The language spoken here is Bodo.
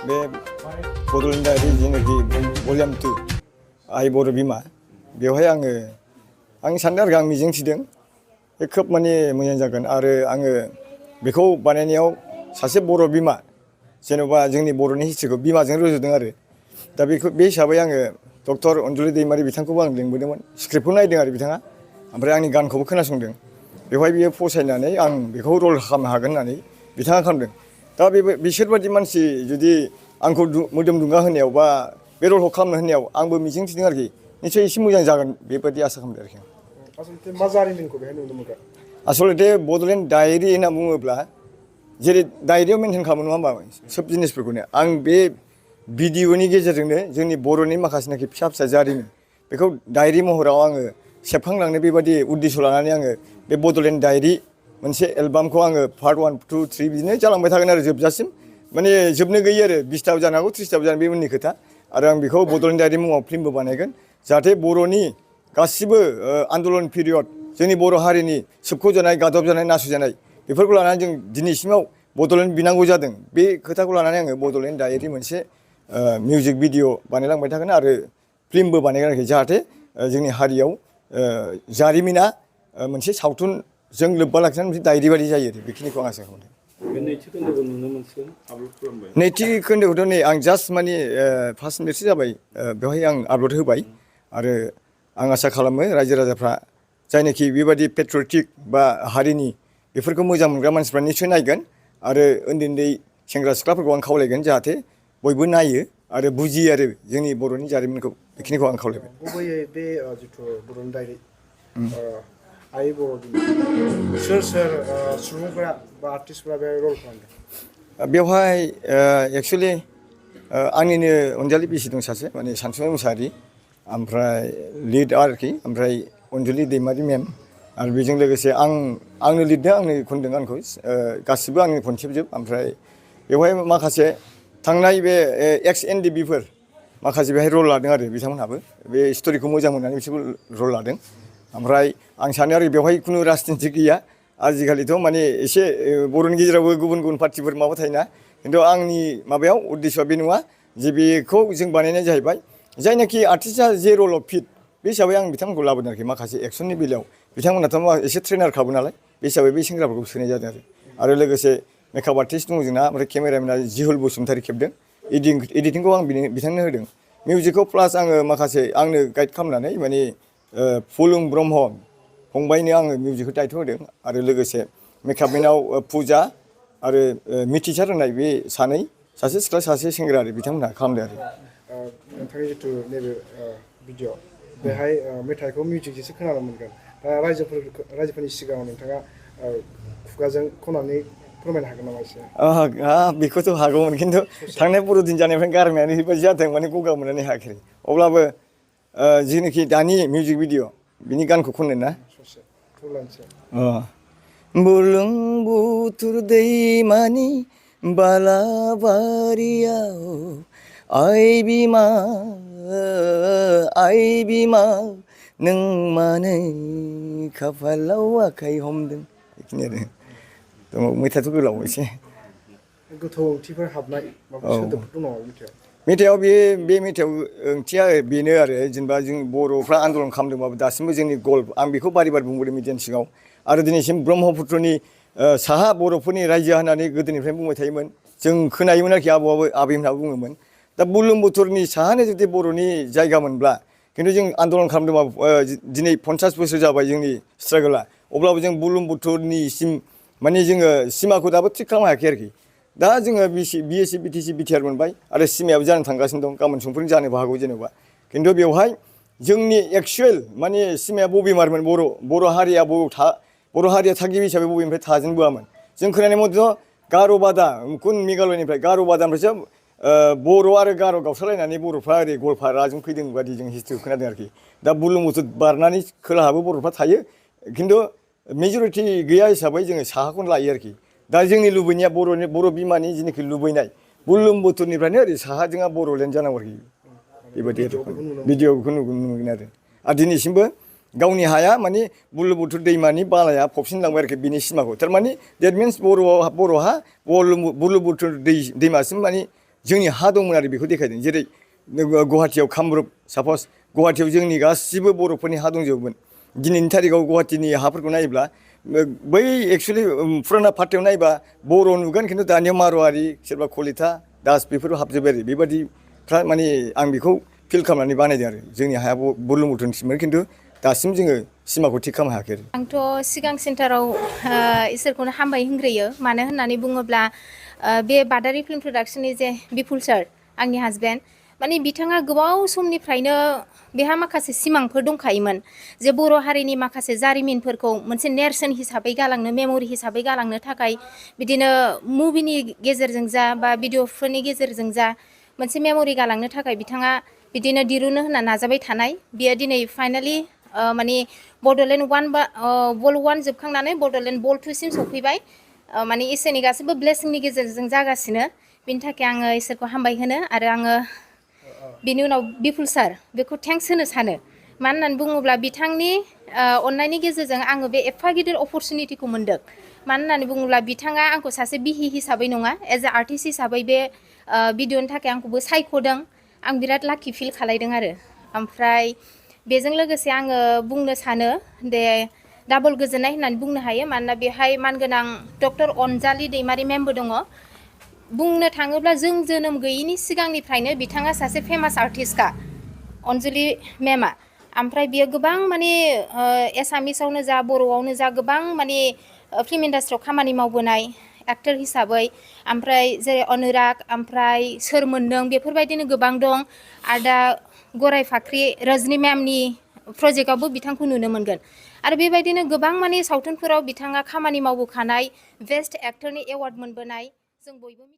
बे बड'लेण्डारि जेनाखि भलिउम 2 आइ बर' बिमा बेवहाय आं सानदों आरो आं मिजिंथिदों बे खोब माने मोजां जागोन आरो आङो बेखौ बानायनायाव सासे बर' बिमा जेन'बा जोंनि बर'नि हिस्ट्रिखौ बिमाजों रुजुदों आरो दा बेखौ बे हिसाबै आङो डक्टर अनजुलि दैमारि बिथांखौबो आं लिंबोदोंमोन स्क्रिप्टखौ नायदों आरो बिथाङा ओमफ्राय आंनि गानखौबो खोनासंदों बेवहाय बियो फसायनानै आं बेखौ रल खालामनो हागोन होननानै बिथाङा खालामदों दा बिसोरबादि मानसि जुदि आंखौ मोदोम दुंगा होनायाव बा बे रलखौ खालामनो होनायाव आंबो मिजिंथिदों आरोखि निसय एसे मोजां जागोन बेबायदि आसा खालामदों आरोखि आसलथे मा जारिमिनखौ बेहाय नुनो मोनगोन आसलथे बड'लेण्ड डायरि होनना बुङोब्ला जेरै डायरियाव मेनसन खालामो नङा होमबा सोब जिनिसफोरखौनो आं बे भिडिअनि गेजेरजोंनो जोंनि बर'नि माखासेनाखि फिसा फिसा जारिमिन बेखौ डायरि महराव आङो सेबखांलांनो बेबायदि उद्देश्य लानानै आङो बे बड'लेण्ड डायरि मोनसे एलबामखौ आङो पार्ट 1, 2, 3 बिदिनो जालांबाय थागोन आरो जोबजासिम माने जोबनो गैयै आरो 20थाबो जानो हागौ 30थाबो जानो बे उननि खोथा आरो आं बेखौ बड'लेण्ड डायरि मुङाव फिल्मबो बानायगोन जाहाथे बर'नि गासिबो आन्दलन पिरियड जोंनि बर' हारिनि सोबख'जानाय गादबजानाय नासयजानाय बेफोरखौ लानानै जों दिनैसिमाव बड'लेण्ड बिनांगौ जादों बे खोथाखौ लानानै आङो बड'लेण्ड डायरि मोनसे मिउजिक भिडिअ बानायलांबाय थागोन आरो फिल्मबो बानायगोन आरोखि जाहाथे जोंनि हारियाव जारिमिना मोनसे सावथुनजों लोब्बा लाखिनानै मोनसे डायरि बायदि जायो आरो बेखिनिखौ आं आसा खालामदों बे नैथि खोन्दोखौ नुनो मोनसिगोन आपल'ड खालामबाय नैथि खोन्दोखौथ' नै आं जास्ट माने 5 मिनिटसो जाबाय बेवहाय आं आपल'ड होबाय आरो आं आसा खालामो रायजो राजाफ्रा जायनाखि बेबायदि पेट्रियटिक बा हारिनि बेफोरखौ मोजां मोनग्रा मानसिफ्रा निसय नायगोन आरो उन्दै उन्दै सेंग्रा सिख्लाफोरखौ आं खावलायगोन जाहाथे बयबो नायो आरो बुजियो आरो जोंनि बर'नि जारिमिनखौ बेखिनिखौ आं खावलायबाय गुबैयै बे जिथु बड'लेण्ड डायरि आइ बर' बिमा सोर सुबुंफोरा बा आर्टिस्टफोरा बे रल खालामदों बेवहाय एक्सुवेलि आंनिनो अनजालि बिसि दं सासे माने सानसुमै मुसाहारि ओमफ्राय लिड आरोखि ओमफ्राय अनजुलि दैमारि मेम आरो बेजों लोगोसे आंनो लिरदों आंनो खनदों गानखौ गासिबो आंनि खनसेबजोब ओमफ्राय बेवहाय माखासे थांनाय बे एक्स एनडिबिफोर माखासे बेहाय रल लादों आरो बिथांमोनहाबो बे स्ट'रिखौ मोजां मोननानै बिसोरबो रल लादों ओमफ्राय आं सानो आरो बेवहाय खुनु राजनिथि गैया आजिखालिथ' माने एसे बर'नि गेजेरावबो गुबुन गुबुन पार्टिफोर माबा थायोना खिन्थु आंनि माबायाव उद्देश्यआ बे नङा जे बेखौ जों बानायनाय जाहैबाय जायनाखि आर्टिस्टआ जे रलाव फिट बे हिसाबै आं बिथांमोनखौ लाबोदों आरोखि माखासे एक्सननि बेलायाव बिथांमोनाथ' एसे ट्रेनार खाबो नालाय बे हिसाबै बे सेंग्राफोरखौ सोनाय जादों आरो लोगोसे मेकआप आर्टिस्ट दङ जोंना ओमफ्राय केमेरामेना जिहुल बसुमतारी खेबदों एडिटिंखौ आं बिथांनो होदों मिउजिकखौ प्लास आङो माखासे आंनो गाइड खालामनानै माने फुलुं ब्रह्म फंबायनो आङो मिउजिकखौ दायथ' होदों आरो लोगोसे मेकआपमेनाव फुजा आरो मिथिसार होननाय बे सासे सिख्ला सासे सेंग्रा आरो बिथांमोनहा खालामदों आरो नोंथांनि जिथु नैबे भिडिअ बेहाय मेथाइखौ मिउजिकजोंसो खोनानो मोनगोन दा रायजोफोरनि सिगाङाव नोंथाङा खुगाजों खननानै फोरमायनो हागोन नामा एसे बेखौथ' हागौमोन खिन्थु थांनाय बर'दिन जानायनिफ्राय गारमायानो ओरैबायदि जादों माने गगा मोननानै हायाखै अब्लाबो जेनाखि दानि मिउजिक भिडिअ बिनि गानखौ खननो ना ससे थुलानोसै बुरलुंबुथुर दैमानि बालाबारियाव आइ बिमा नों मानो खाफालाव आखाइ हमदों बेखिनि आरो दङ मेथाइआथ' गोलाव एसे गोथौ ओंथिफोर हाबनाय माबा सोदोबफोर दङ मेथाइआव मेथाइआव बे मेथाइआव ओंथिया बेनो आरो जेनेबा जों बर'फ्रा आन्दलन खालामदोंबाबो दासिमबो जोंनि गल्फ आं बेखौ बारि बुंबोदों मिडियानि सिगाङाव आरो दिनैसिम ब्रह्मपुत्रनि साहा बर'फोरनि रायजो होननानै गोदोनिफ्रायनो बुंबाय थायोमोन जों खोनायोमोन आरोखि आबैमोनहाबो बुङोमोन दा बुरलुंबुथुरनि साहानो जुदि बर'नि जायगा मोनब्ला खिन्थु जों आन्दलन खालामदोंबाबो दिनै 50 बोसोर जाबाय जोंनि स्ट्रागोला अब्लाबो जों बुरलुंबुथुरनिसिम माने जोङो सिमाखौ दाबो थिग खालामनो हायाखै आरोखि दा जोङो बिएसि बिटिसि बिटिआर मोनबाय आरो सिमायाबो जानो थांगासिनो दं गाबोन समफोरनो जानोबो हागौ जेनेबा खिन्थु बेवहाय जोंनि एक्सुवेल माने सिमाया बबेमारमोन बर' हारिया बर' हारिया थागिबि हिसाबै बबेनिफ्राय थाजेनबोआमोन जों खोनानाय मथेथ' गार'बादा कुन मेघालयनिफ्राय गार'बादानिफ्रायसो बर' आरो गार' गावस्रालायनानै बर'फ्रा ओरै गवालपाराजों फैदों बादि जों हिस्ट्रिखौ खोनादों आरोखि दा बुरलुंबुथुर बारनानै खोलाहाबो बर'फ्रा थायो खिन्थु मेजरिटि गैया हिसाबै जोङो साहाखौनो लायो आरोखि दा जोंनि लुबैनाया बर' बिमानि जेनाखि लुबैनाय बुरलुंबुथुरनिफ्रायनो ओरै साहाजोंहा बर'लेण्ड जानांगौ आरोखि बेबायदि आरो भिडिअखौ नुनो मोनगोन आरो दिनैसिमबो गावनि हाया माने बुरलुंबुथुर दैमानि बालाया फबसिनलांबाय आरोखि बिनि सिमाखौ थारमाने देट मिन्स बर'हा बुरलुंबुथुर दैमासिम माने जोंनि हा दंमोन आरो बेखौ देखायदों जेरै गुवाहाटियाव कामरुप सापस गुवाहाटियाव जोंनि गासिबो बर'फोरनि हा दंजोबोमोन दिनैनि थारिखाव गुवाहाटिनि हाफोरखौ नायोब्ला बै एक्सुवेलि फुराना पार्टियाव नायोबा बर' नुगोन खिन्थु दानिया मारवारि सोरबा कलिता दास बेफोर हाबजोब्बाय आरो बेबादिफ्रा माने आं बेखौ फिल खालामनानै बानायदों आरो जोंनि हाया बुरलुंबुथुरसिममोन खिन्थु दासिम जोङो सिमाखौ थिग खालामनो हायाखै आरो आंथ' सिगां सेन्टाराव इसोरखौनो हामबाय होनग्रोयो मानो होननानै बुङोब्ला बे बादारि फिल्म प्रडाक्शननि जे बिपुल सार आंनि हासबेन्ड माने बिथाङा गोबाव समनिफ्रायनो बेहा माखासे सिमांफोर दंखायोमोन जे बर' हारिनि माखासे जारिमिनफोरखौ मोनसे नेरसोन हिसाबै गालांनो मेम'रि हिसाबै गालांनो थाखाय बिदिनो मुभिनि गेजेरजों जा बा भिडिअफोरनि गेजेरजों जा मोनसे मेम'रि गालांनो थाखाय बिथाङा बिदिनो दिरुनो होनना नाजाबाय थानाय बियो दिनै फाइनालि माने बड'लेण्ड 1 बा बल 1 जोबखांनानै बड'लेण्ड बल 2 सिम सफैबाय माने इसोरनि गासैबो ब्लेसिंनि गेजेरजों जागासिनो बिनि थाखाय आङो इसोरखौ हामबाय होनो आरो आङो बिनि उनाव बिपुल सार बेखौ थेंक्स होनो सानो मानो होननानै बुङोब्ला बिथांनि अननायनि गेजेरजों आङो बे एफा गिदिर अपरचुनिटिखौ मोन्दों मानो होननानै बुङोब्ला बिथाङा आंखौ सासे बिहि हिसाबै नङा एज ए आर्टिस्ट हिसाबै बे भिडिअनि थाखाय आंखौबो सायख'दों आं बिराद लाकि फिल खालायदों आरो ओमफ्राय बेजों लोगोसे आङो बुंनो सानो दे डाबल गोजोननाय होननानै बुंनो हायो मानोना बेहाय मानगोनां डक्टर अनजालि दैमारि मेमबो दङ बुंनो थाङोब्ला जों जोनोम गैयिनि सिगांनिफ्रायनो बिथाङा सासे फेमास आर्टिस्टखा अनजलि मेमा ओमफ्राय बियो गोबां माने एसामिसावनो जा बर'आवनो जा गोबां माने फिल्म इन्डास्ट्रियाव खामानि मावबोनाय एक्टर हिसाबै ओमफ्राय जेरै अनुराग ओमफ्राय सोर मोनदों बेफोरबायदिनो गोबां दं आरो दा गराय फाख्रि रजनि मेमनि प्रजेक्टआवबो बिथांखौ नुनो मोनगोन आरो बेबायदिनो गोबां माने सावथुनफोराव बिथाङा खामानि मावबोखानाय बेस्ट एक्टरनि एवार्ड मोनबोनाय जों बयबो